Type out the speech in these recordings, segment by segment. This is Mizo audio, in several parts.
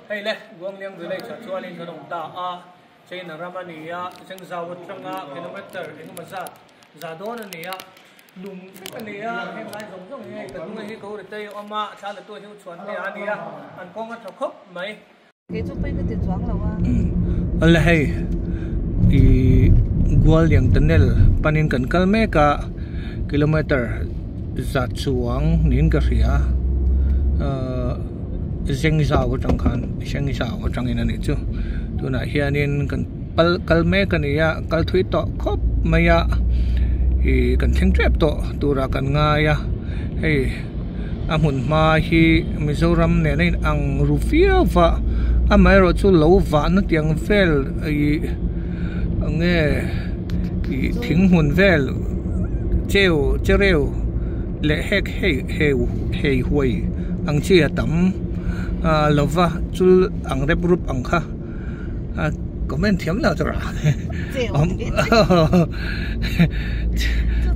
Hei le, Guangliang village ah chuanin kan awm ta a, China ram a ni a, Zhengzhou atanga kilometre engemaw zat za dawn a ni a, lung vek a ni a, heng lai zawng zawng hi hei ka hnunga hi ko ri te a awm a, thla la tu hi u chhuan te a ni a, an kawng a tha khawp mai. Kei chu pawi ka ti chuang lo a. Awle hei i Gualiang tunnel panin kan kal mek a kilometer za chuang niin ka hria ahh Zengzau atang khan Zengzau atangin a nih chu tunah hianin kan pal kal mek a ni a kal thui tawh khawp mai a ih kan thleng tep tawh turah kan ngai a hei. A hmun hma hi Mizoram nen a in ang ru viau va amaherawh chu lo vahna tiang vel ih eng nge ih thing hmun vel cheu chereu leh hek hei heu hei huai ang chi a tam ah lova chul ang rep rup ang kha a comment thiam lo tur a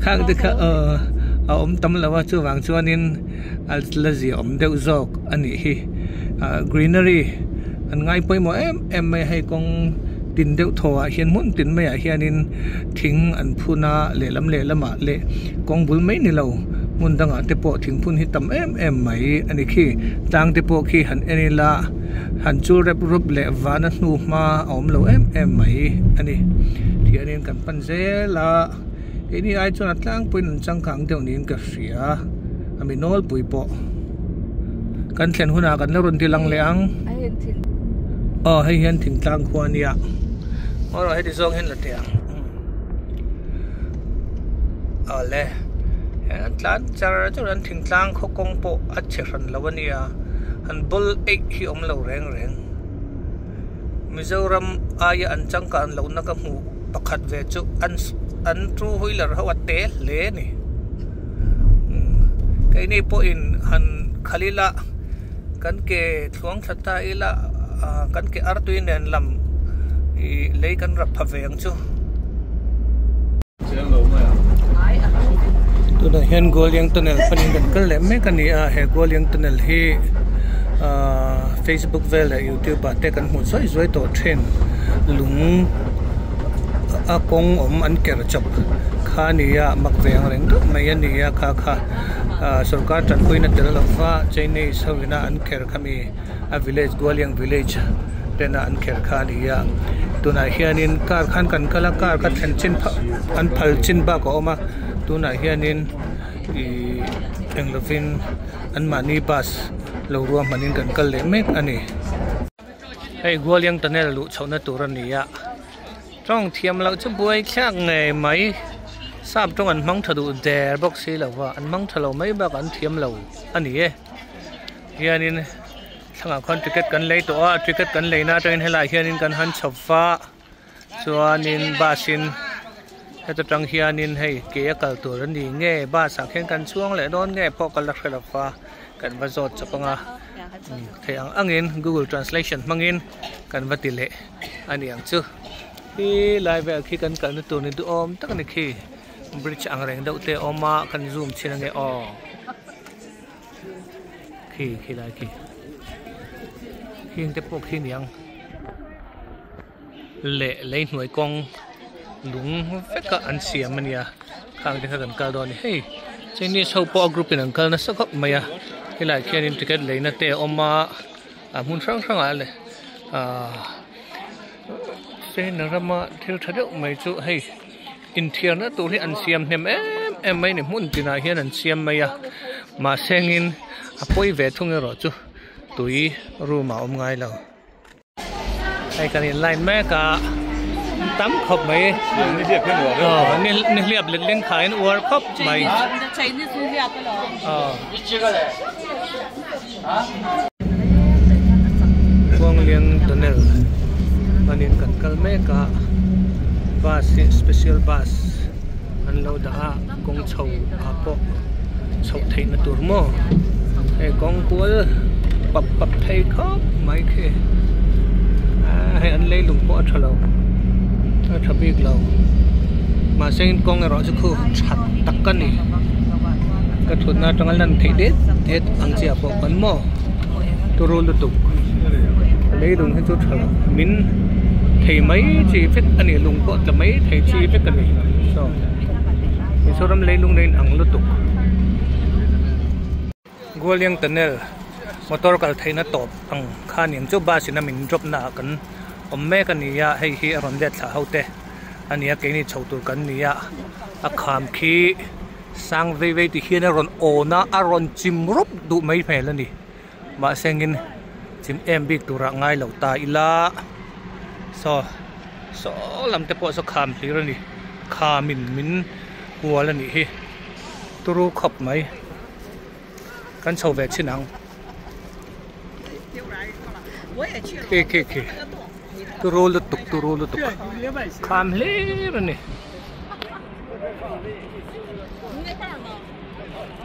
khang te kha aw a awm tam lo a chuvang chuanin a la zia awm deuh zawk a nih hi ah greenery an ngai pawimawh em em mai a hei kawng tin deuh thaw ah hian hmun tin maiah hianin thing an phun a lehlam lehlamah leh kawng bul mai ni lo hmun dangah te pawh thing phun hi tam em em mai a ni khi tlang te pawh khi han en ila. Han chul rep rup leh vana hnu hma a awm lo em em mai a ni. Thianin kan pan zel a, keini ai chuan a tlangpuiin an changkang deuh niin ka hria a mi nawlpui pawh kan thlen hunah kan la rawn ti lang leh ang. Aw hei hian thingtlang khua a nia aw rawh heti zawng hian la teh ang awle an tlan char char an thingtlang khaw kawng pawh a chhe hran lo a nia. Han bawl eih hi awm lo reng reng. Mizoram aia an changkan lohna ka hmuh pakhat ve chu an an two wheeler ho a te hle a ni. Keini pawhin han khalh ila kan ke thluang thla ta ila kan ke artui nen lam ih lei kan rap pha ve ang chu. Tunah hian Gualiang tunnel panin kan kal leh mek a ni a, he Gualiang tunnel hi ahh Facebook vel leh youtube ah te kan hmuh zuai zuai tawh thin lung a kawng awm an ker chawp kha a ni a mak ve ang reng deuh mai a ni a kha kha ahh sorkar tanpuina tel lova Chinese ho ina an ker kha mi. A village Gualiang village tena an kher kha a ni a tunah hianin car khan kan kal a car kha thlen chin an phal chin bak a awm a tunah hianin ihh eng lovin anmahni bus lo ruahmanin kan kal leh mek a ni. Hei Gualiang tunnel luh chhohna tur a ni a tawng thiam loh chu buai thlak ngei mai sap tawng an hmang tha duh der bawk si lo va an hmang tha lo mai bakah an thiam lo a ni e. Hianin thlangah khuan ticket kan lei tawh a ticket kan leina atangin helaiah hianin kan han chho va chuanin bus in heta tang hianin hei ke a kal tur a ni nge bus ah khian kan chhuang leh dawn nge pawh ka la hre lo va kan va zawt chawp ang a theih ang angin google translation hmangin kan va ti leh a ni ang chu khi lai vel khi kan kalna tur ni duhawm tak a ni khi bridge ang reng deuh te a awm a kan zoom chhin ange aw. Khi khi lai khi khing te pawh khi niang leh lei hnuai kawng lung vek a an siam a nia khang te kha kan kal dawn a ni hei chinese ho pawh a group in an kal nasa khawp mai a helaiah khianin ticket leina te a awm a a hmun hrang hrang ah leh ahh china rama thil tha deuh mai chu hei. Inthiarna tur hi an siam hnem em em mai a ni hmun tinah hian an siam mai a mahsengin a pawi ve thung erawh chu tui room ah a awm ngai lo. Hei kan in line mek a tam khawp mai aw nihliap let ling kha in uar khawp mai. Khuanglian tunnel hmanin kan kal mek a bus hi special bus an lo dah a kawng chho ah pawh chhoh theih na tur maw hei kawng kual pap pap thei khawp mai khi ah hei an leilung pawh a tha lo a tha bik lo mahse in kawng erawh chu khu tha tak a ni ka thutna atanga lan theih det det ang chiah pawh kan maw turu lutuk. Leilung hi chu tha lo min thei mai chi vek a ni lung pawh tla mai thei chi vek a ni saw Mizoram leilung nen ang lutuk. Gualiang tunnel motor kal theihna tawp ang kha ni ang chu bus in a min drop na ah kan awm mek a ni a hei hi a rawn let thla ho te a ni a keini chho tur kan ni a a kham khi sang vei vei ti hian a rawn awn a a rawn chim rawp duh mai hmel a ni mahse engin chim em bik turah ngai lo ta ila saw saw lam te pawh saw kham hlir a ni khamin min hual a nih hi turu khawp mai. Kan chho ve chin ang. Khi khi khi turu lutuk turu lutuk kham hlir a ni.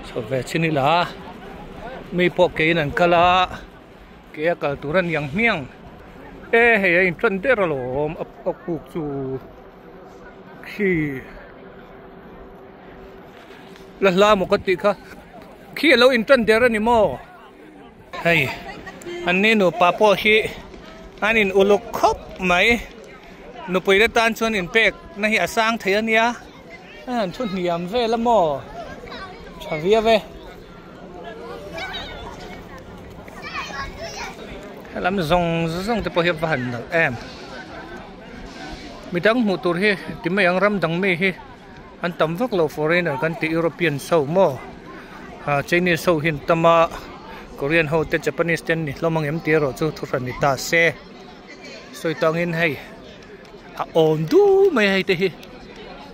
Chho ve chin ila mi pawh keiin an kal a ke a kal tur a ni ang hmiang e hei a inṭan der alawm a puk chu khi. La hla maw ka tih kha khi alo in tan der ani maw hei an ni nupa pawh hi an in uluk khawp mai nupui te tan chuan in pek na hi a sang thei ania a han thu hniam vel a maw tha viau e helam zawng zawng te pawh hi a va han nalh em midang hmuh tur hi ti mai ang ram dang mi hi. An tam vak lo foreigner kan tih European ho maw ah Chinese ho hi an tam a Korean ho te Japanese te an ni hlawm ang em tih erawh chu thuhran ni ta se sawi tangin hei a awm du mai hei te hi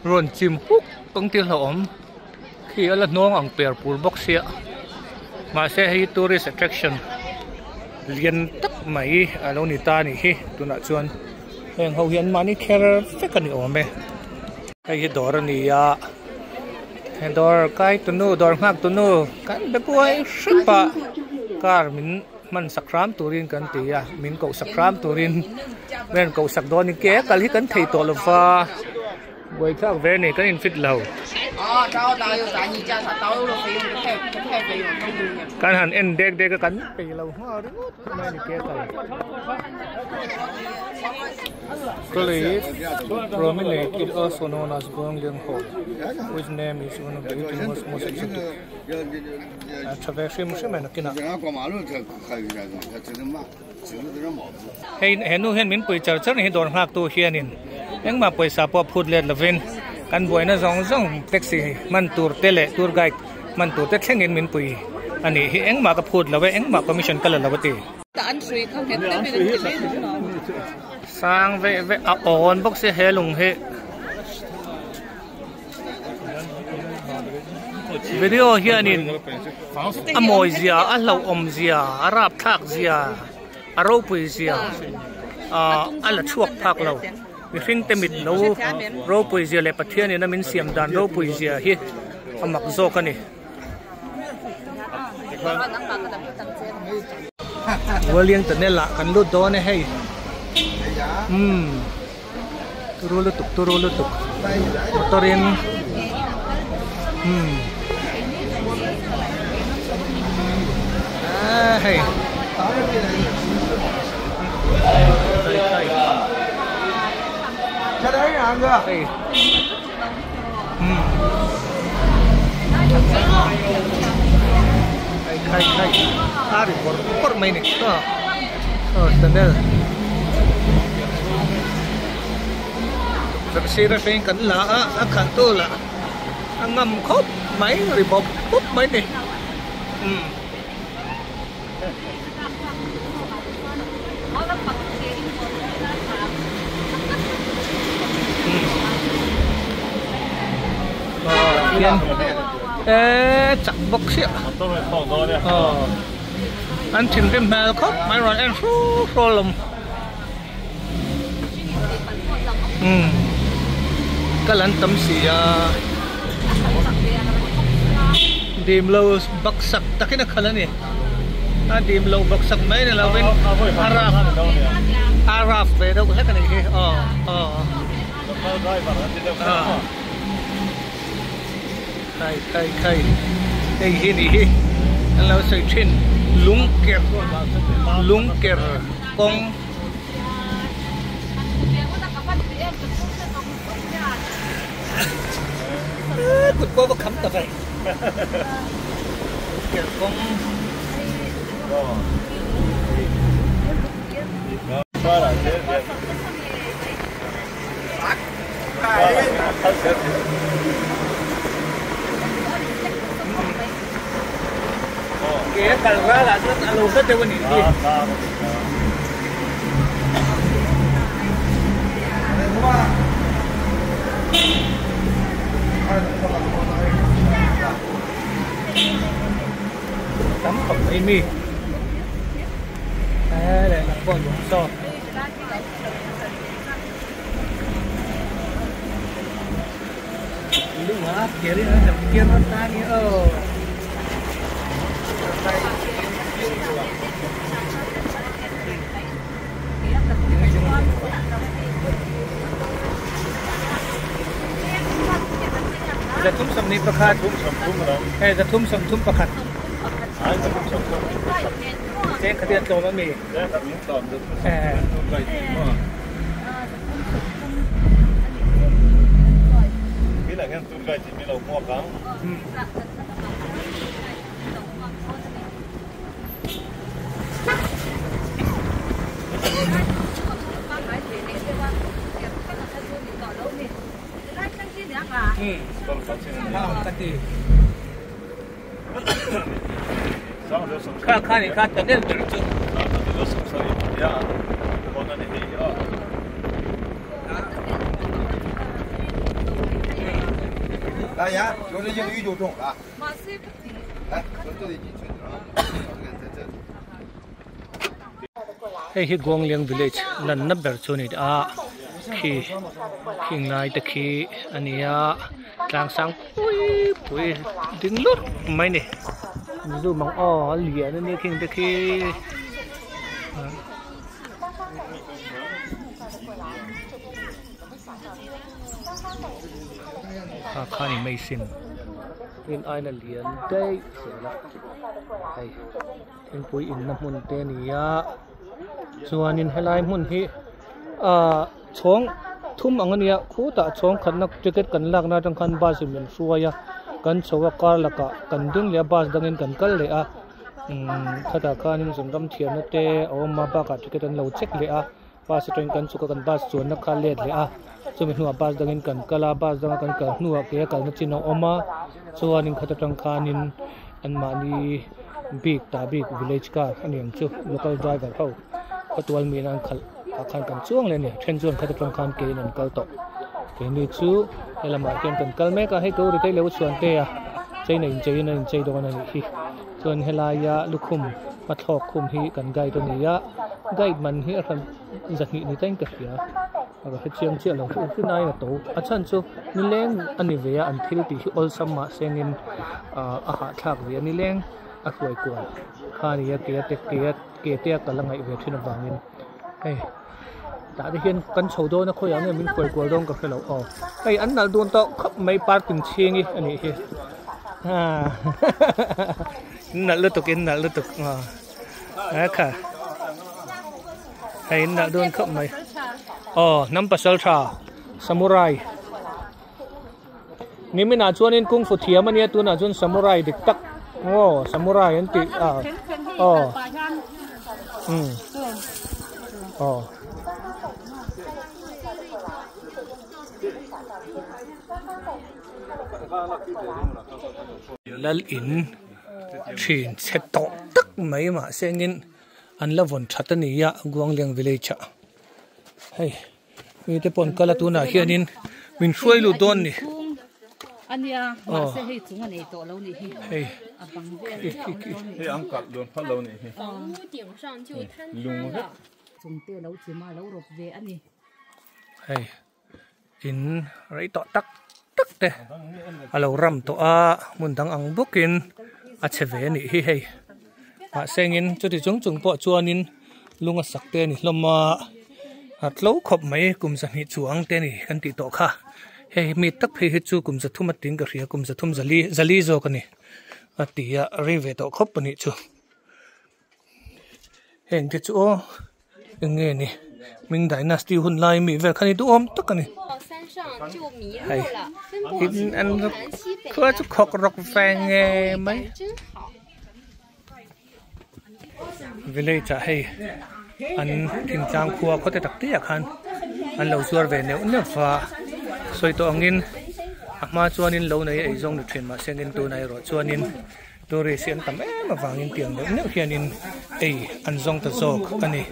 rawn chim huk ang tih hlauhawm khi a la hnawng ang per pur bawk sia mahse hei hi tourist attraction lian tak mai a lo ni ta a nih hi tunah chuan heng ho hi an mahni kher vek a ni awm e. Hei hi dawr a ni a he dawr kai tunu dawr nghak tunu kan be buai hrep a car min hman sak hram turin kan ti a min koh sak hram turin min rawn koh sak dawn in ke a kal hi kan thei tawh lova buaithlak ve a ni kan in fit lo. Kan han en dek dek a kan peih lo nghal ringawt mai a ni ke a kal. Cliff Promenade is also known as Guangliang Hall, which name is one of the Beijing's most exotic. A tha ve hrim hrim e nakinah. Hei he nu hian min pui char char ni hi dawr nghak tu hianin engmah pawisa pawh phut let lovin kan buaina zawng zawng taxi hman tur te leh tour guide hman tur te thlengin min pui a nih hi engmah ka phut lo e engmah commission ka la lo a ti. Sang veh veh a awn bawk sia he lung hi video hianin a mawi zia a hlauhawm zia a rapthlak zia a ropui zia ah a la chhuak phak lo mihring te mit lo ropui zia leh Pathianin a min siam dan ropui zia hi a mak zawk a ni. Welling tunnel ah kan lut dawn e hei umm turu lutuk turu lutuk motor in umm ah hei hei. Khai khai khai a ri bawrh bawrh mai ni aw tunnel tukverh sir atangin kan la a a khalh tu lah a ngam khawp mai ri bawp bawp mai ni umm. Eee chak bawk chiah aw an thinrim hmel khawp mai rawn en hru hru alawm umm kal an tam si a dim lo baksak takin a khalh a ni a dim lo baksak mai ni lovin a rap a rap ve deuh hlek a nih hi aw aw khai khai khai hei hi nih hi an lo sawi thin lungker lungker. kawng kut pawh va kham ta ve Kelkawng. Ke a kal ral ah chuan a lo hla deuh a nih hi. Tam khawp mai mi. He lehlam pawh a nuam zawk. Lung a kir in an lo kir nasa a ni aw. Zathum sawmhnih pakhat. Hei zathum sawmthum pakhat. Cheng khat hi an tlawm a mi? Kha kha ni kha tunnel ber chu. Hei hi Guangliang village lanna ber chu a ni a khi khing lai te khi a ni a tlang sang pui pui ding lut mai a ni zoom ang aw a lian a nia khing te khi. Kha kha ni mai sin in aina lian daih zel a hei thingpui in na hmun te a ni a chuanin helai hmun hi ahh chhawng thum ang a nia khutah chhawng khatna ticket kan lakna atang khan bus in min hruai a kan chho a kar lakah kan ding leh a bus dangin kan kal leh a umm khatah khanin zunram thiamna te a awm a bakah ticket an lo check leh a. Bus atangin kan chhuk a kan bus chuanna kha let leh a chumi hnuah bus dangin kan kal a bus danga kan kal hnuah ke a kalna chin a awm a chuanin khat atang khanin anmahni bik ta bik village car a ni ang chu local driver ho khawtual mi in an khalh ah khan kan chuang leh a ni then chuan khat atang khan ke in an kal tawh keini chu helamah hian kan kal mek a hei ka uri te lo chhuan te a chei na inchei in a inchei dawn a nih hi. Chuan helaia lukhum hmathlawk khum hi kan guide a ni a guide man hi a hran zahnih ni tain ka hria a ka hre chiang chiah lo chu rin aiin a to a chhan chu nileng a ni ve a an thil tih hi awlsam mahsengin ah a hahthlak ve a nileng a hruai kual kha a ni a ke a te ke a ke te a kal a ngaih ve thin avangin hei tah te hian kan chho dawn a khawiah nge min hruai kual dawn ka hre lo aw hei an nalh dun tawh khawp mai parking chhing hi a nih hi in nalh lutuk in nalh lutuk a kha hei in nalh dun khawp mai aw hnam pasal tha samurai niminah chuanin kung fu thiam a nia tunah chuan samurai dik tak aw samurai an tih a aw umm aw. Lal in thin chhe tawh tak mai mahse engin an la vawn that a ni a Guangliang village ah hei mite pawh an kal a tunah hianin min hruai lut dawn a ni hei hei. In rei tawh tak tak te a lo ram tawh a hmun dang ang bawkin a chhe ve a nih hi hei mahse engin chuti chung chung pawh chuanin lung a sak te a ni hlawm a a tlo khawp mai kum zahnih chuang te a ni kan tih tawh kha hei mi tak phei hi chu kum zathum a ting ka hria kum zathum zali zali zawk a ni a ti a rei ve tawh khawp a nih chu heng te chu aw. Eng nge ni Ming Dynasty hun lai mi vel kha ni duhawm tak a ni. Hei in an khua chu khawk rawk ve nge mai. Village ah hei an thingtlang khua khaw te tak te ah khan an lo zuar ve neuh neuh va sawi tawh angin a hma chuanin lo nei a eizawng ni thin mahse engin tunah erawh chuanin tourist hi an tam em avangin tiang neuh neuh hianin ei an zawng ta zawk a ni.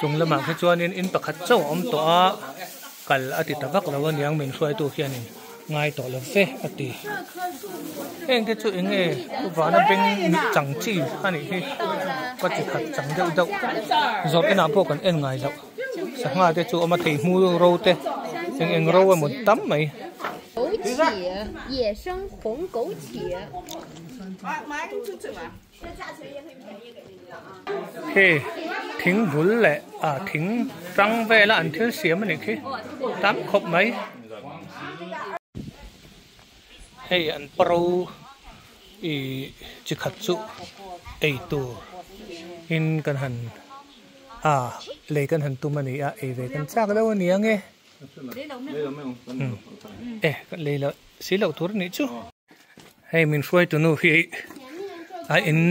Chung lamah khi chuanin in pakhat chauh a awm tawh a, kal a ti ta vak lo aniang min hruaitu hianin ngai tawh lo ve a ti. Heng te chu eng nge u vana beng chang chi a nih hi ka chi khat chang deuh deuh zawrh enah pawh kan en ngai loh sangha te chu a awm a thei hmu ro te eng eng ro emaw tam mai. Hei thing bul leh ah thing tang vela an thil siam a nih khi tam khawp mai. Hei an paro ih chi khat chu ei tur in kan han ah lei kan han tum a ni a ei ve kan chak deuh a ni ang e. E lei loh si loh tur a nih chu. Hei min hruaitu nu hi a in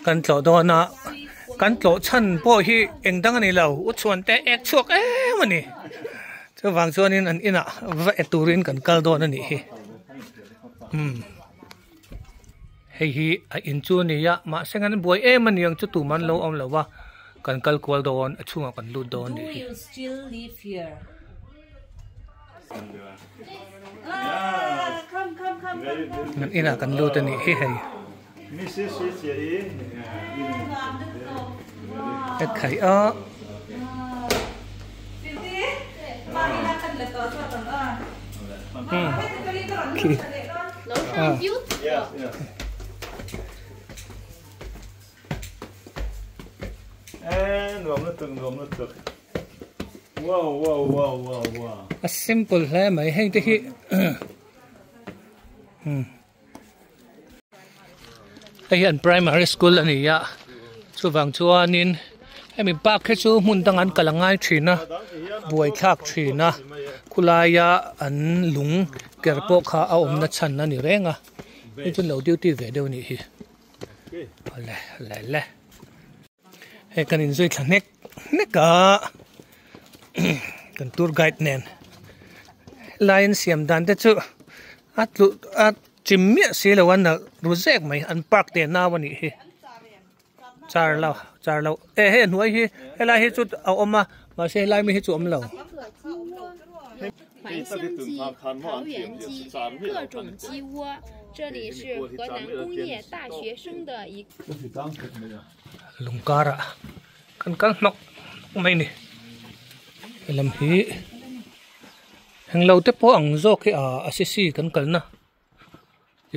kan tlawh dawn a kan tlawh chhan pawh hi eng dang a ni lo u chhuan te ek chhuak em a ni chuvang chuanin an inah va e turin kan kal dawn a nih hi umm hei hi a in chu a ni a mahse an buai em a ni ang chu tumah an lo awm lo va kan kal kual dawn a chhungah kan lut dawn a nih hi. Kan inah kan lut a nih hi hei. Ka khaih a. Khi. A simple hle mai heng te hi hei hi an primary school a ni a chuvang chuanin hemi park hi chu hmun dang an kal a ngai thin a buaithlak thin a khulaia an lung ker pawh kha a awmna chhan a ni reng a hei chu an lo duty ve deuh a nih hi. Le le le hei kan inzui thla hnek hnek a kan tour guide nen helai an siam dan te chu a tluh a chim miah si lo a nalh ru zek mai an park te nau a nih hi char lo char lo e hei a hnuai hi helai hi chu a awm a mahse helai mi hi chu a awm lo. Lungkara kan kal hnawk mai ni helam hi englo te pawh ang zawk hi ah Assisi kan kalna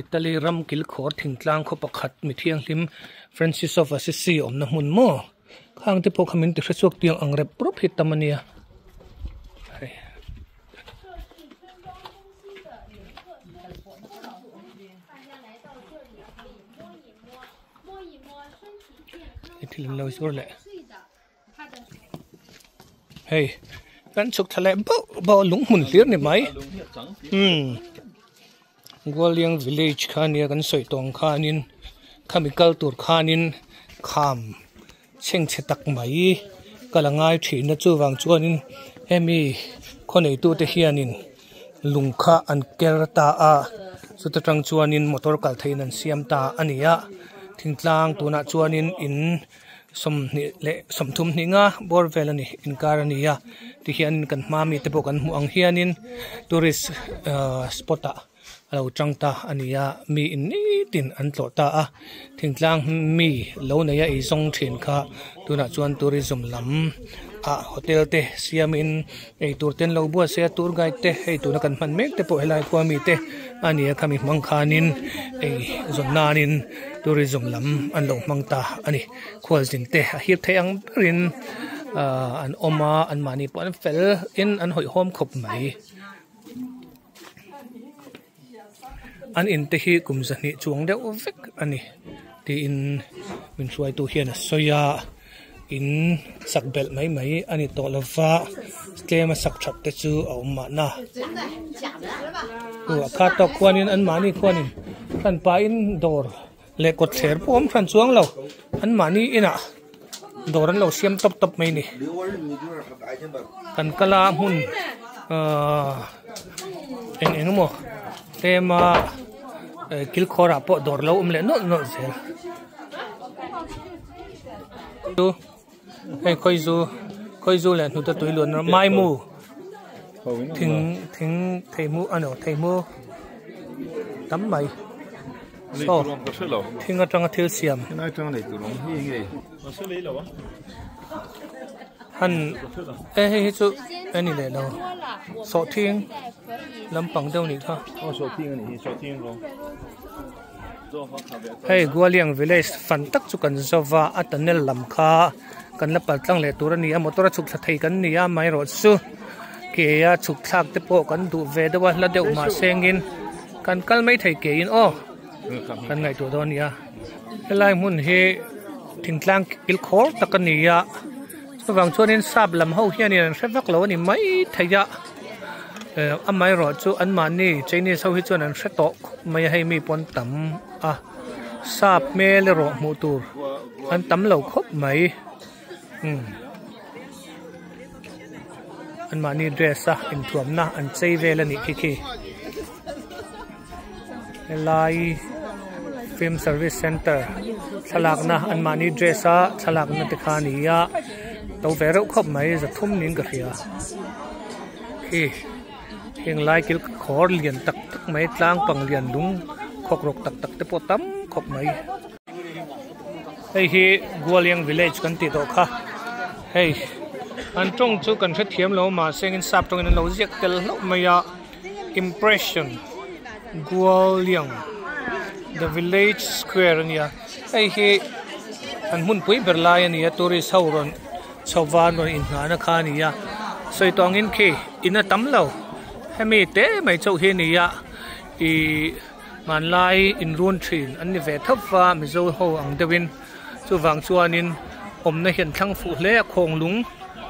Italy ram kilkhawr thingtlang khaw pakhat mi thianghlim Francis of Assisi awmna hmun maw khang te pawh kha min ti hre chhuak tiang ang rep rup hi tam ania hei. Thil an lo zur leh hei kan chhuk thla leh bauh bauh a lung hmun hlir ni mai umm Gualiang village kha nia kan sawi tawh ang khanin khami kal tur khanin kham chhengchhe tak mai ka la ngai thin a chuvang chuanin hemi khaw neitute hianin lung kha an ker ta a chuta tang chuanin motor kal theihin an siam ta a ni a thingtlang tunah chuanin in sawmhnih leh sawmthum hnih nga bawr vel a ni inkar a ni a tihian kan hma mi te pawh kan hmuh ang hianin tourist ahh spot ah a lo chang ta a ni a mi in nitin an tlawh ta a thingtlang mi lo nei a ei zawng thin kha tunah chuan tourism lam ah hotel te siamin eitur te an lo buat se a tour guide te hei tuna kan hman mek te pawh helai khua mi te a ni a khami hmang khanin ei zawn nanin tourism lam an lo hmang ta a ni khualzin te a hip theih ang berin ahh an awm a anmahni pawh an fel in an hawihhawm khawp mai. An in te hi kum zahnih chuang deuh vek a ni. tiin min hruaitu hian a sawi a in sak belh mai mai a ni tawh lova tlem a sak that te chu a awm mahna a kha tawk khuanin anmahni khuanin hranpain dawr leh kawtthler pawh awm hran chuang lo anmahni inah dawr an lo siam tawp tawp mai a ni kan kal a hmun ahh eng eng emaw tlem a kilkhawr ah pawh dawr lo awm leh nawlh nawlh zel chu hei khawizu khawizu leh hnute tui luan maimu thing thing theihmu a no theihmu tam mai saw thing atanga thil siam han e hei hi chu a ni leh lo sawhthing lampang deuh nih kha hei Gualiang village fan tak chu kan zova a tunnel lam kha kan la pal tlang leh tur a ni a motor a chhuk thla thei kan ni a amaherawhchu ke a chhuk thlak te pawh kan duh ve deuh a hla deuh mahsengin kan kal mai thei ke in aw kan ngaihtuah dawn a ni a helai hmun hi thingtlang kil khawr tak a ni a chuvang chuanin sap lam ho hianin an hre vak lo a ni mai thei a eh amaherawhchu anmahni chinese ho hi chuan an hre tawh khawp mai a hei mi pawn tam a sap hmel erawh hmuh tur an tam lo khawp mai umm anmahni dress a inthuamna an chei vel a nih khi khi helai film service center thlalakna anmahni dress a thlalakna te kha a ni a to ve reuh khawp mai zathum niin ka hria khi heng lai kil khawr lian tak tak mai tlang pang lian lung khawk rawk tak tak te pawh tam khawp mai. Hei hi Gualiang village kan tih tawh kha hei an tawng chu kan hrethiam lo mahse engin sap tawngin an lo ziak tel hlauh mai a impression Gualiang the village square a nia hei hi an hmunpui ber lai a ni a tourist ho rawn chho van rawn inhnahna kha a ni a sawi tawh angin khi in a tam lo hemi te mai chauh hi a ni a ihh. Hmanlai inrun thin an ni ve theuh va Mizo ho ang deuhin chuvang chuanin awmna hian thlang fuh hle a khawnglung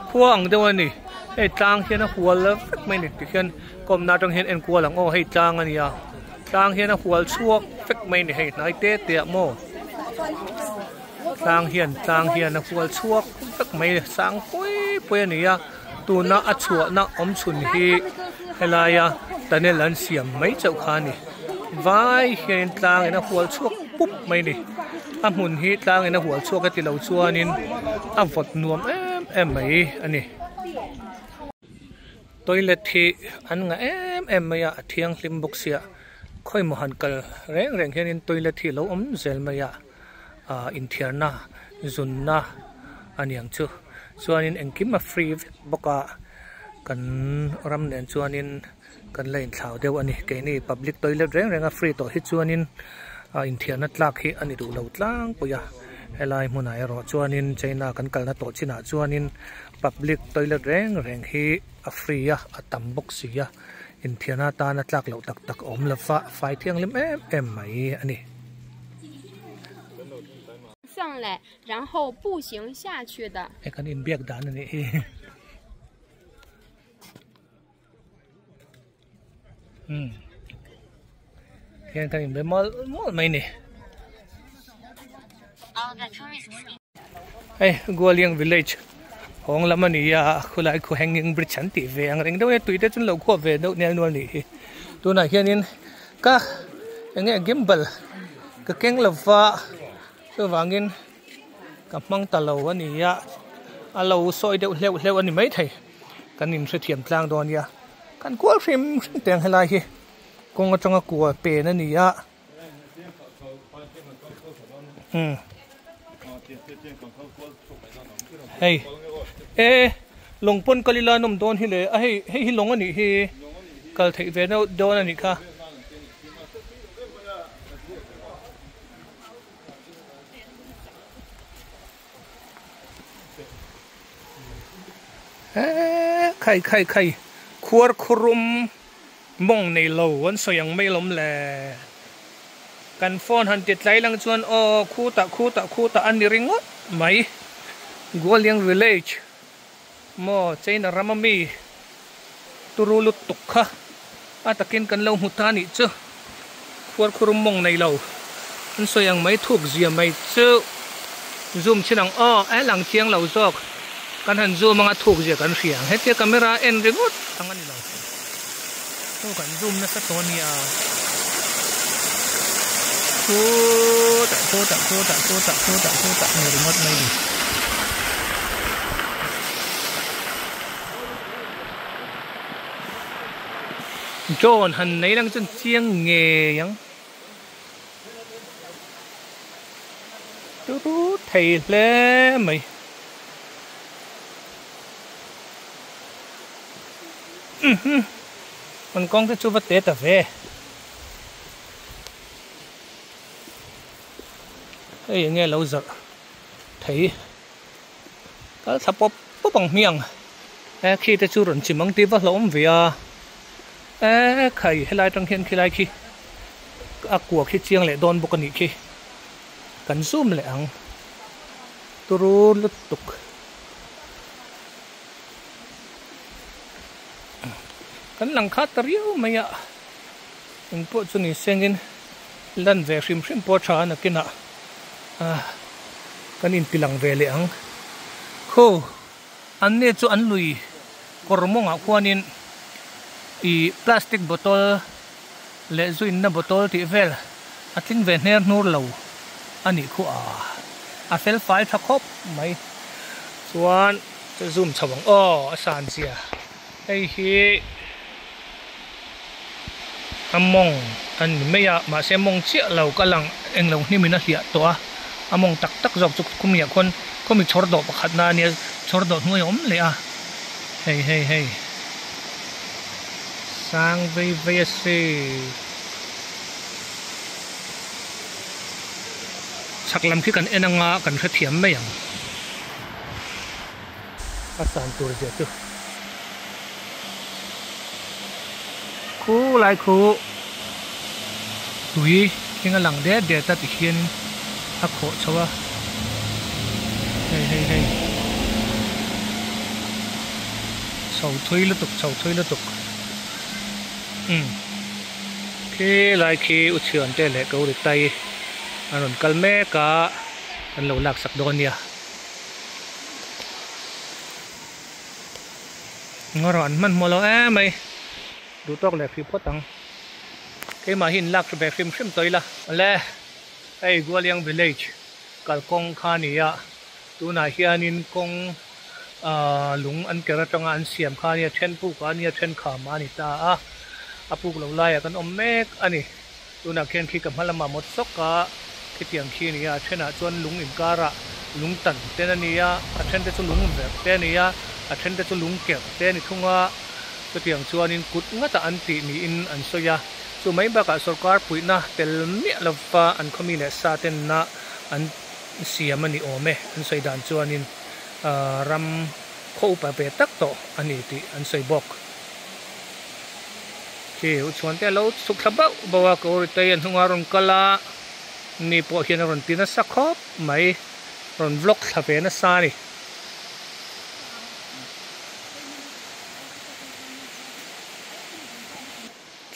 khua ang deuh a ni hei tlang hian a hual vek mai a ni tikhian kawmna atang hian en kual ang aw hei tlang a nia tlang hian a hual chhuak vek mai a ni hei hnai te te ah maw tlang hian tlang hian a hual chhuak vek mai a ni sang pui pui a ni a. Tuna a chhuahna awm chhun hi helaia tunnel an siam mai chauh kha a ni. Vai hianin tlangin a hual chhuak pup mai a ni. A hmun hi tlangin a hual chhuak a ti lo chuanin a vawt nuam em em mai a ni. Toilet hi an ngah em em mai a, a thianghlim bawk sia. Khawimaw han kal reng reng hianin toilet hi a lo awm zel mai a. ah inthiarna zunna a niang chu chuanin engkim a free vek bawk a kan ram nen chuanin kan la inthlau deuh a ni keini public toilet reng reng a free tawh hi chuanin ah inthiarna tlak hi a ni duh lo tlangpui a helai hmunah erawh chuanin China kan kalna tawh chinah chuanin public toilet reng reng hi a free a a tam bawk si a inthiarna atana tlak loh tak tak a awm lova fai thianghlim em em mai a ni. 上来， 然后步行下去的。 Hei kan inbiak dan a nih hi. Um hian kan inbe mual mual mai ni. Hei Gualiang village hawng lam a ni a khulai khu hanging bridge an tih ve ang reng deuh e tui te chu an lo khuap ve deuh nel nual nih hi. Tunah hianin ka eng nge gimbal ka keng lova chuvangin ka hmang ta lo a ni a a lo sawi deuh hleuh hleuh a ni maithei kan inhrethiam tlang dawn nia kan kual hrim hrim teh ang helai hi kawng atanga kua pen a ni a umm hei e lawng pawn kal ila an awm dawn hi le a hei hei hi lawng a nih hi kal theih ve deuh dawn a nih kha. Eee khai khai khai khuar khurum mawng nei lo an sawi ang mai alawm le. Kan phone han ti tlai lang chuan aw khutah khutah khutah a ni ringawt mai. Guoliang village maw China rama mi turu lutuk kha a takin kan lo hmu ta nih chu. Khuar khurum mawng nei lo an sawi ang mai thuk zia mai chu zoom chin ang aw a lang chiang lo zawk kan han zoom anga thuk zia kan hria ang hetia camera en ringawt ang a ni lo chu kan zoom nasa tawh a nia khutah khutah khutah khutah khutah khutah a ni ringawt mai ni. Drone han nei lang chuan chiang ngei ang. Turu thei hle mai. An kawng te chu va te ta ve. Hei enge lo zarh thei. Kal thla pawp pawp ang hmiang. E khi te chu rawn chim ang tih va hlauhawm ve a. E khai helai atang hian khilai khi a kua khi chiang leh dawn bawk a nih khi. Kan zoom leh ang. Turu lutuk. Kan lang khat ta riau mai a. Engpawh chu ni sengin lan ve hrim hrim pawh a tha a nakinah kan inti lang ve leh ang. Khaw an ne chu an lui kawr mawngah khuanin ih plastic bottle leh zu inna bottle tih vel a tling ve hner hnur lo a nih khu a, a fel fai tha khawp mai. Chuan zoom chho ang aw a san zia hei hi. A mawng a ni mai a mahse mawng chiah lo ka lang englo hnim in a hliah tawh a a mawng tak tak zawk chu khawmiah khuan khawmi chhawr dawh pakhat na ania chhawr dawh hnuai a awm leh a hei hei hei sang vei vei a si chhak lam khi kan en anga kan hrethiam mai ang a san tur zia chu Khu lai khu tui thing a lang det det a ti hian a khawh chho a hei hei hei chho thui lutuk chho thui lutuk umm khi lai khi u chhian te leh ko ri tai an rawn kal mek a an lo lak sak dawn a nia. Ngaw an hmanhmawh lo em mai duh tawk leh hrih phawt ang keimah hi in lak ve hrim hrim tawh ila. Awle hei Gualiang village kalkawng kha a ni a tunah hianin kawng ahh lung an ker atanga an siam kha a nia then puk ah a nia then kham ah a ni ta a a puk lo laiah kan awm mek a ni tunah khian khi ka hma lamah mawt sawk a khitiang khi a ni a a thenah chuan lung inkarah lung tan te a ni a a then te chu lung verh te a ni a a then te chu lung kerh te a ni thung a chutiang chuanin kut ngata an tih niin an sawi a chu mai bakah sawrkar puihna tel miah lova an khawmi leh sa tenna an siam a ni awm e an sawi dan chuanin ahh ram khaw upa ve tak tawh a ni tih an sawi bawk. Khi u chhuan te a lo chhuk thla bauh bauh a ka uritei a hnungah a rawn kal a ni pawh hian a rawn ti nasa khawp mai rawn vlog thla ve nasa a ni.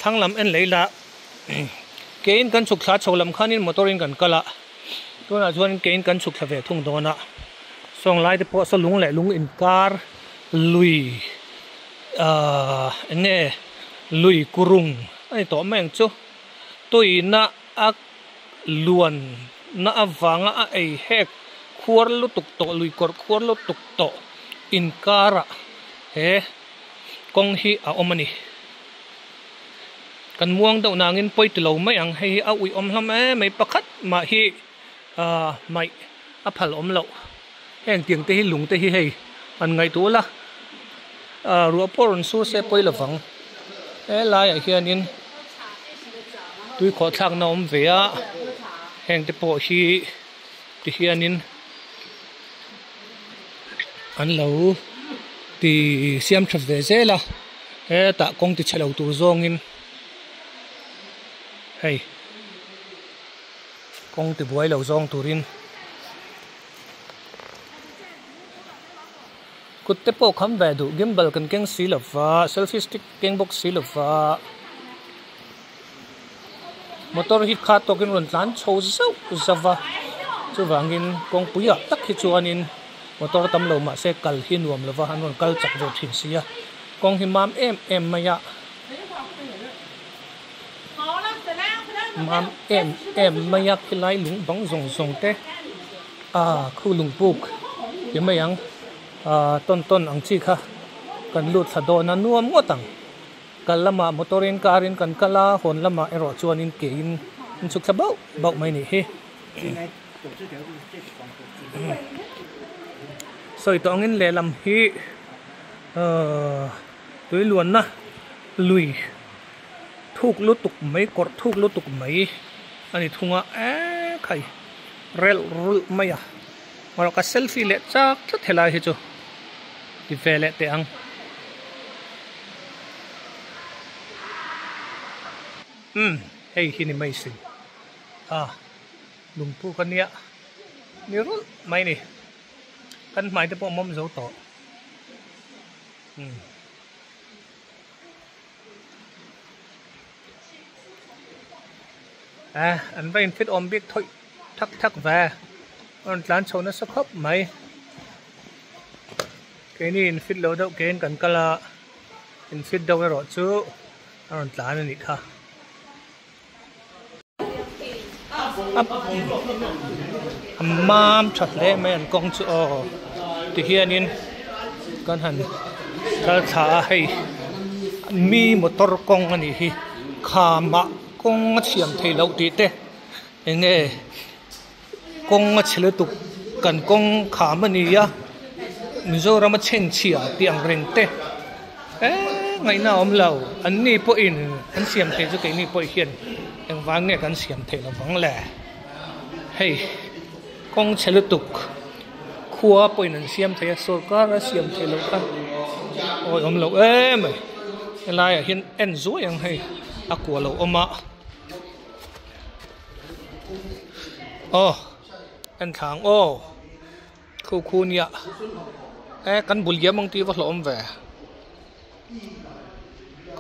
Thlang lam en lei la kein kan chhuk thla chho lam khanin motor in kan kal a tunah chuan kein kan chhuk thla ve thung dawn a sawng lai te pawh saw lung leh lung inkar lui. Ahh eng nge lui kurung a ni tawh mai ang chu tuina a luan na avanga a ei hek khuar lutuk tawh lui kawrh khuar lutuk tawh inkarah he kawng hi a awm a ni kan muang deuh nangin pawi ti lo mai ang hei hi a uih awm hlawm em mai pakhat mah hi ahh hmaih a phal awm loh. Heng tiang te hi lung te hi hei han ngaihtuah ula ah ruah pawh rawn sur se pawi lovang helaiah hianin tui khawh thlakna a awm ve a heng te pawh hi ti hianin an lo ti siam tha ve zel a hetah kawng ti chhe lo tur zawngin hei. Kawng tibuai lo zawng turin kut te pawh kham ve duh gimbal kan keng si lo va selfie stick keng bawk si lo va motor hi kha tawkin rawn tlan chho zauh zauh va chuvangin kawngpui ah tak hi chuanin motor tam lo mahse kal hi nuam lo va an rawn kal chak ve thin si a kawng hi mam em em mai a. Mam em em mai a khilai lung bang zawng zawng te ah khu lung puk ti mai ang ah tawn tawn ang chi kha kan lut thla dawn a nuam ngawt ang kal lamah motor in car in kan kal a hawn lamah erawh chuan in ke in an chhuk thla bauh bauh mai nih hi sawi tawh angin lehlam hi ahh tui luanna lui. Thuk lutuk mai kawrh thuk lutuk mai a ni thung a eee khai relh rulh mai a erawh ka selfie leh chak tlat helai hi chu ti ve leh teh ang umm hei hi ni mai sin a lungpuk a nia ni rulh mai ni kan hmai te pawh a mawm zo tawh umm. Eh an va in fit awm bik thawih thak thak ve a rawn tlan chho nasa khawp mai keini in fit lo deuh kein kan kal a in fit deuh erawh chu a rawn tlan a nih kha a mam tha hle mai an kawng chu aw tihianin kan han kal thla a hei mi motor kawng a nih hi khamah kawng a chhiam theih loh tih te eng nge kawng a chhe lutuk kan kawng kham a ni a Mizoram a chhenchhia tih ang reng te eee ngaihna a awm lo an ni pawhin an siam theih chu keini pawh hian engvang nge kan siam theih lo vang le hei kawng chhe lutuk khua pawhin an siam thei a sorkar a siam theih loh kha awi awm lo em mai helaiah hian en zuai ang hei a kua lo awm a. Aw en thla ang aw khu khu nia e kan bul diam ang tih va hlauhawm ve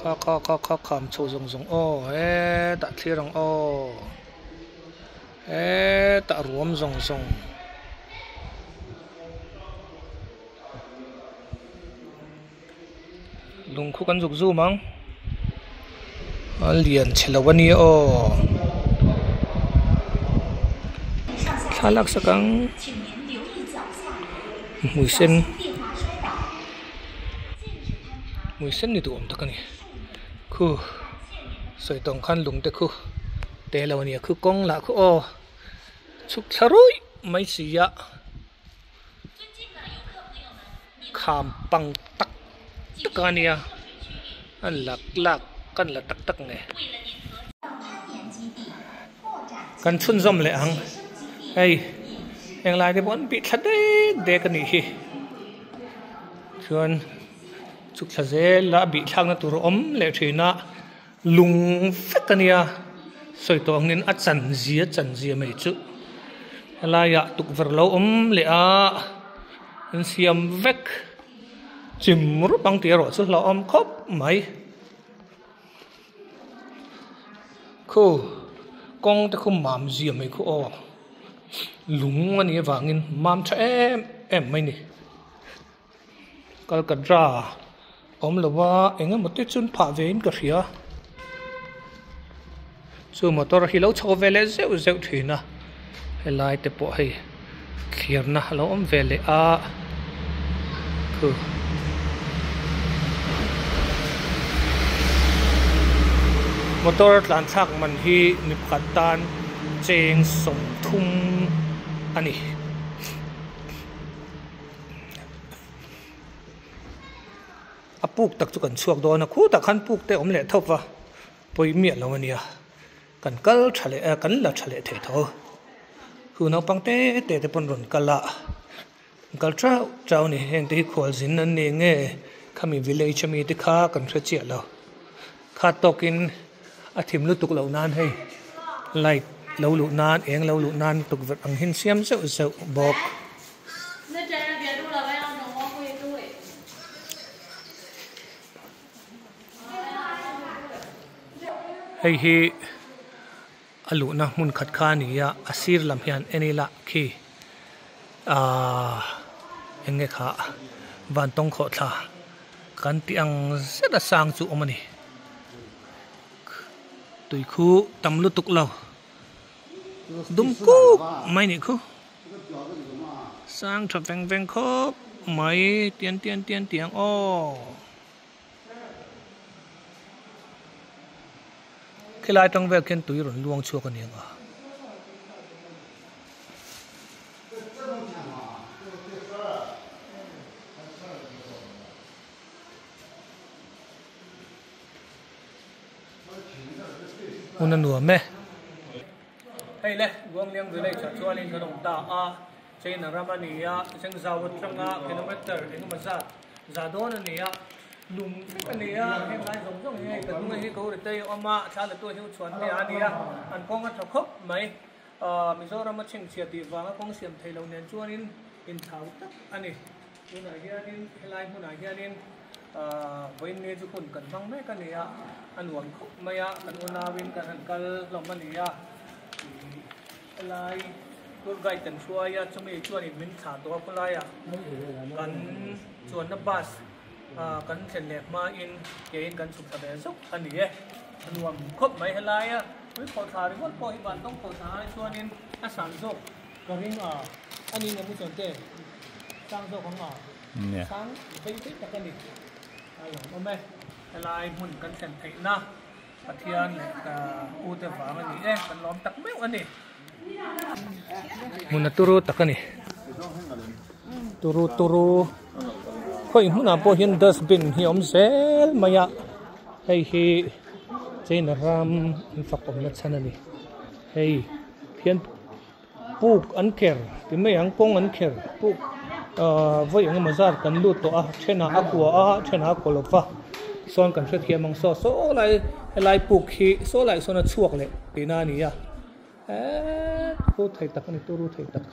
kha kha kha kha kham chho zawng zawng aw hetah thlir ang aw hetah ruam zawng zawng. Lung khu kan zuk zum ang a lian chhe lo a nia aw thlalak sak ang hmui sen hmui sen ni duh awm tak a ni khu sawi tawng khan lung te khu te lo a nia khu kawng lah khu aw chhuk thla ruih mai si a. Kham pang tak tak a nia a lak lak kan la tak tak nge kan chhunzawm leh ang hei heng lai te pawh an bih thla dek dek a nih hi chuan chhuk thla zel a a bih thlakna tur a awm leh thin a lung vek a nia sawi tawh angin a chanzia chanzia mai chu helaiah tukverh lo awm leh a an siam vek chim rup ang tih erawh chu hlauhawm khawp mai khu kawng te khu mam zia mai khu aw lung a nih avangin mam tha em em mai ni. Kalkatra awm lo va eng emaw te chuan phah ve in ka hria chu motor hi lo chho ve leh zeuh zeuh thin a helai te pawh hei thlirna a lo awm ve leh a khu motor tlan thlak man hi mi pakhat tan cheng 30 a ni. A puk tak chu kan chhuak dawn a khutah khan puk te a awm leh thawp va pawi miah lo a nia kan kal tha leh a kan la tha leh thei tho chu naupang te te te pawn rawn kal a an kal chau chau a ni heng te hi khualzin an ni nge khami village ami te kha kan hre chiah lo kha tawkin a thim lutuk loh nan hei light. lo luh nan eng lo luh nan tukverh ang hian siam zeuh zeuh bawk. Hei hi a luhna hmun khat kha a ni a a sir lam hian en ila khi ahh eng nge kha vantawng khawhthla kan tih ang zet a sang chu awm a ni tui khu tam lutuk lo dum kuk mai nih khu sang tha veng veng khawp mai tian tian tian tiang aw. Khilai tang vel khian tui rawn luang chhuak a ni ang a. Hmun a nuam e. Hei le, Guangliang village ah chuanin kan awm ta a, China ram a ni a, Zhengzhou atanga kilometer engemaw zat za dawn a ni a, lung vek a ni a, heng lai zawng zawng hi hei ka hnunga hi ko ri te a awm a, thla la tu hi u chhuan te a ni a, an kawng a tha khawp mai. Mizoram a chhingchhia tih vanga kawng siam thei lo nen chuanin inthlau tak a ni. Tunah hianin helai hmunah hianin vawiin ni chu hun kan hmang mek a ni a, a nuam khawp mai a, kan unauin kan han kal hlawm a ni a, helai tour guide kan hruai a, chumi chuanin min thlah tawh a khawlaiah kan chuanna bus kan thlen leh hmain keiin kan chhuk ta ve zauh a ni e, a nuam khawp mai helaia tui khawhthla ringawt pawh hi vantawng khawhthla ai chuanin a san zawk. Ka ring a, a ni ngemu chuan te sang zawk ang a, sang vei vei tak a ni. A lawm awm e, helai hmun kan thlen theihna Pathian leh ka u te vang a ni e, kan lawm tak meuh a ni. Hmun a turu tak a ni, turu turu khawi hmunah pawh hian dustbin hi a awm zel mai a, hei hi China ram an fak awmna chhan a ni, hei hian. Puk an kher ti mai ang kawng an kher puk ahh vawi eng emaw zat kan lut tawh a thenah a kua a thenah a kaw lova sawn kan hrethiam ang saw saw lai helai puk hi saw lai sawn a chhuak leh tihna a ni a eee thu thei tak a ni turu thei tak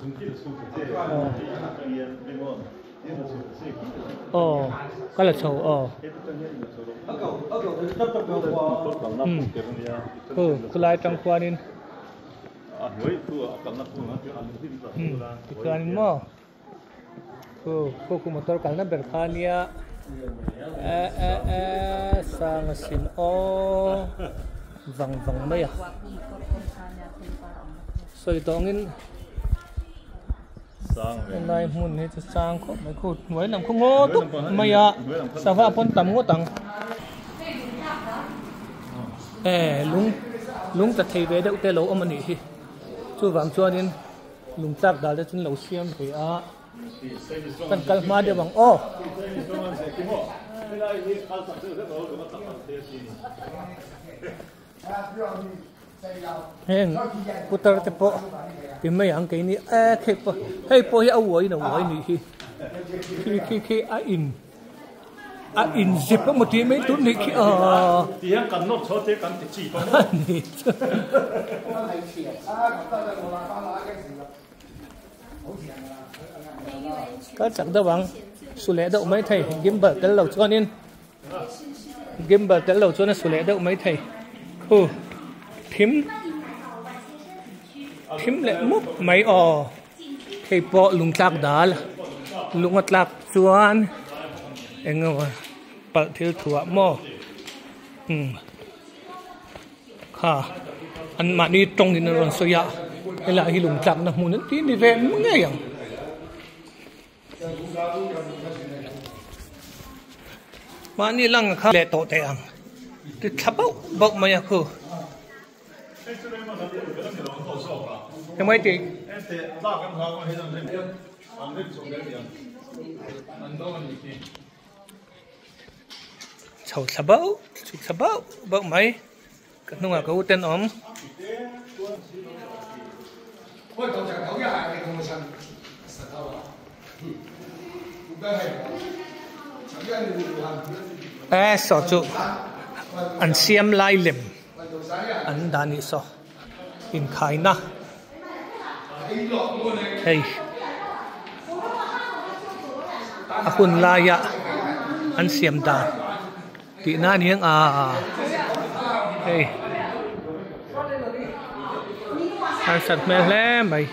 aw ka la chho aw umm khulai atang khuanin. Tichuanin maw khu khu khu motor kalna ber kha ania eh eh eh sang asin aw vang vang mai a sawi tawngin helai hmun hi chu sang khawp mai khu hnuai lam khu ngaw dup mai a sava pawn tam ngawt ang eh lung lung tla thei ve deuh te lo awm a nih hi chuvang chuanin lung tlak dal te chu an lo siam ve a kan kal hma deuh ang aw. Heng putar te pawh ti mai ang keini e khi pawh hei pawh hi a uai in a uai nih hi khi khi khi a in a in zip emaw tih mai tur nih khi aw ti hian kan nawr chho te kan ti chi pawh maw ni kal chak deuh ang su leh deuh mai thei gimbal tel lo chuanin. Gimbal tel lo chuan a su leh deuh mai thei. Khu thim thim leh mup mai aw. Hei pawh lung tlak dal lung a tlak chuan eng emaw palh thil thuah maw umm kha an mahni tawng in a rawn sawi a helai hi lung tlakna hmun an tih ni ve ngei ang. Mahni lang kha leh tawh teh ang ti thla bauh bauh mai a khu. Engmai tih? Chho thla bauh chhuk thla bauh bauh mai ka hnungah ka u ten awm. E saw chu an siam lai lem an dah nih saw. Inkhaina hei a hun laia an siam dan tih na a ni ang aa hei harsat hmel hle mai.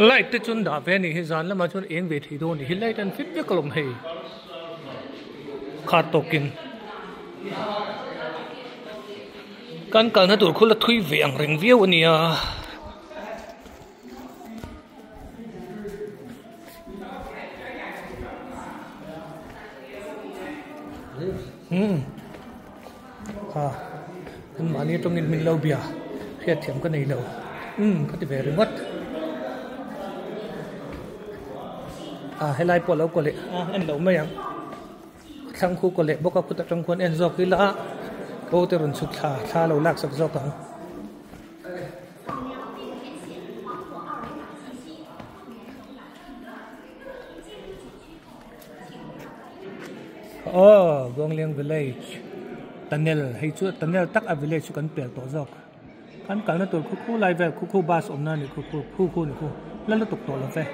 Light te chu an dah ve a nih hi zan lamah chuan eng ve thei dawn a nih hi light an fit vek alawm hei kha tawkin kan kalna tur khu la thui ve ang reng viau a nia. Umm ha an mahni atangin min lo bia hriatthiam ka nei lo umm ka ti ve ringawt a helai pawh a lo kaw leh a en lo mai ang thlang khu kaw leh bawk a khut atang khuan en zawk ila bo te rawn chhuk thla thla lo lak sak zawk ang. Aw Guangliang village tunnel hei chu tunnel tak a village chu kan pel tawh zawk kan kalna tur khu khu lai vel khu khu bus awmna a ni khu khu khu khu ni khu la lutuk tawh lo ve.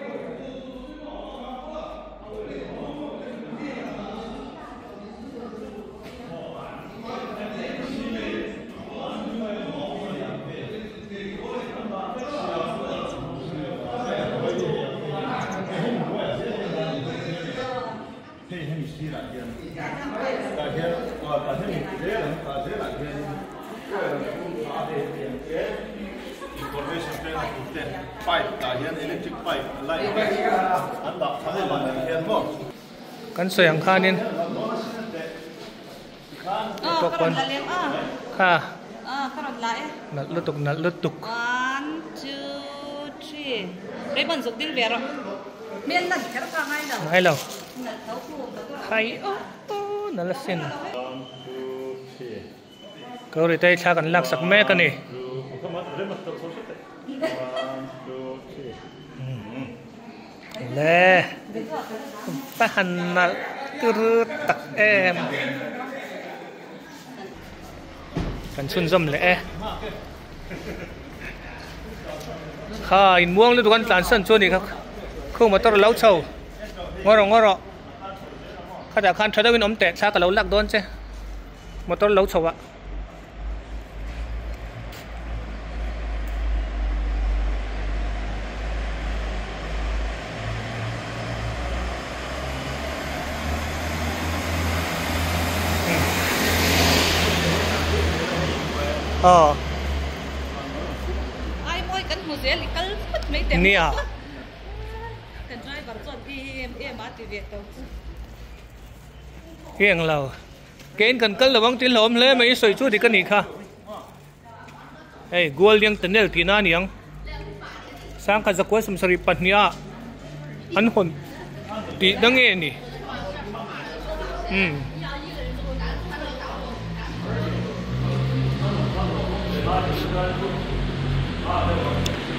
Kan sawi ang khanin kha nalh lutuk nalh lutuk. Ngai lo hai aw nalh asin. Gauri te thla kan lak sak mek a ni. Le va han nalh tur tak em. Kan chhunzawm leh e. Kha inmuang lutuk an tlansan chu a nih kha khu motor a lo chho ngaw rawh ngaw rawh khatah khan tha deuhin awm teh thla ka lo lak dawn che. Motor lo chho ah. Aw. Ai mawi kan hmu zel i kal phawt mai teh. Nia. Kan driver chuan em em a ti ve tawh chu. Hi ang lo. Kein kan kal lo ang tih hlauhawm hle mai i sawi chu dik a nih kha. Hei Gualiang tunnel tihna a ni ang. Sangkhat zakua sawmsarih pahniha an hawn tih na nge ni. Umm.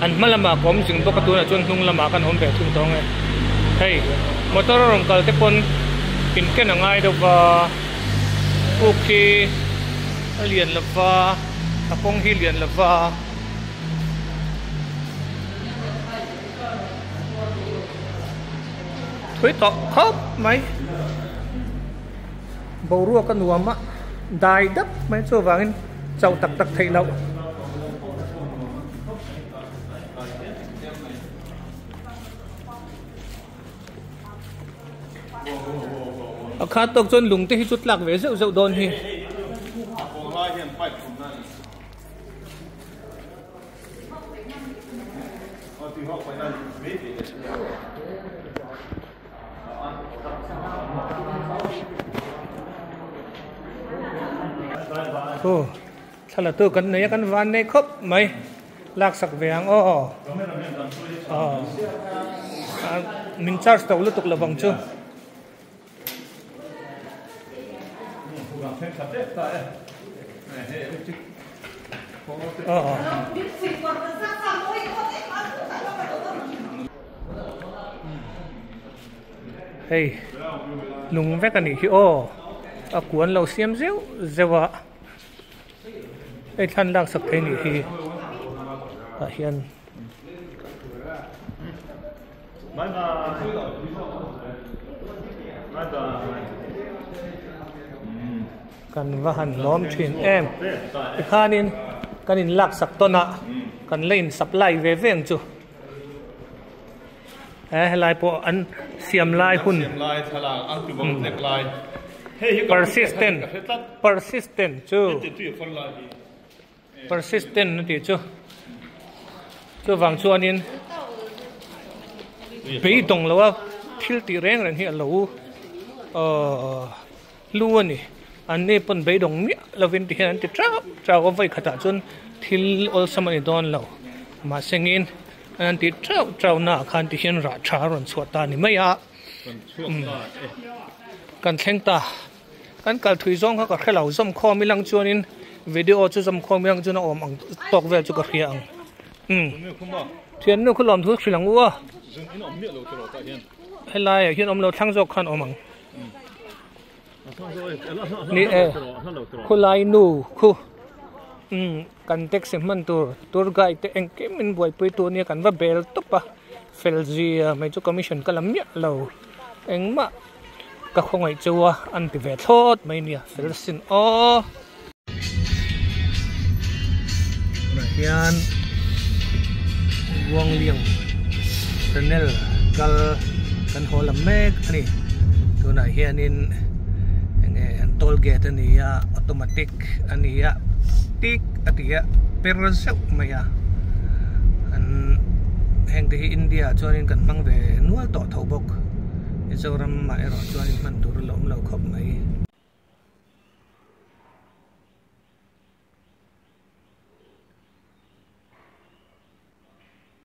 An hma lamah ka awm zing bawk a tunah chuan hnung lamah khan awm ve thung tawh ang e. Hei motor a rawn kal te pawn in ken a ngai deuh va puk hi a lian lo va a kawng hi lian lo va. Thui tawh khawp mai boruak a nuam a dai dap mai chuvangin chauh tak tak theih loh. A khat tawk chuan lung te hi chu tlak ve zeuh zeuh dawn hi. Aw thla tu kan nei a kan van nei khawp mai lak sak ve ang aw aw min charge to lutuk lovang chu. Aw. Hei lung vek a nih hi aw a kuan lo siam zeuh zeuh a hei thlan lak sak thei nih hi tah hian. Kan va han lawm thin em tikhanin kan in lak sak tawn a kan la in supply ve ve ang chu. He helai pawh an siam lai hun persistent persistent chu persistent a tih chu chuvang chuanin beidawng lo a thil tih reng reng hi a lo ahh lu a ni an ni pawn beidawng miah lovin ti hian an ti teuh teuh a vawi khatah chuan thil awlsam a ni dawn lo mahse ngin an tih teuh teuh naah khan ti hian rah tha a rawn chhuah ta a ni mai a kan thleng ta kan kal thui zawng kha ka hre lo zawm khawm ilang chuanin video chu zawm khawm ilang chuan a awm ang tawk vel chu ka hria ang umm thiannu khu lawm thu hrilh ang u a helaiah hian awm lo thlang zawk khan awm ang. Ni e khulai nu khu umm kan taxi hman tur tour guide te engkim min buaipui tu ania kan va bel tawp a fel zia mai chu commission ka la miah lo engmah ka khawngaih cheu a an ti ve thlawt mai nia fel sin aw. Tunah hian Guangliang tunnel kal kan haw lam mek a ni tunah hianin enge an toll gate a ni a automatic a ni a tik a ti a per zeuh mai a an heng te hi India ah chuanin kan hmang ve nual tawh tho bawk Mizoram ah erawh chuanin hman tur a la awm lo khawp mai.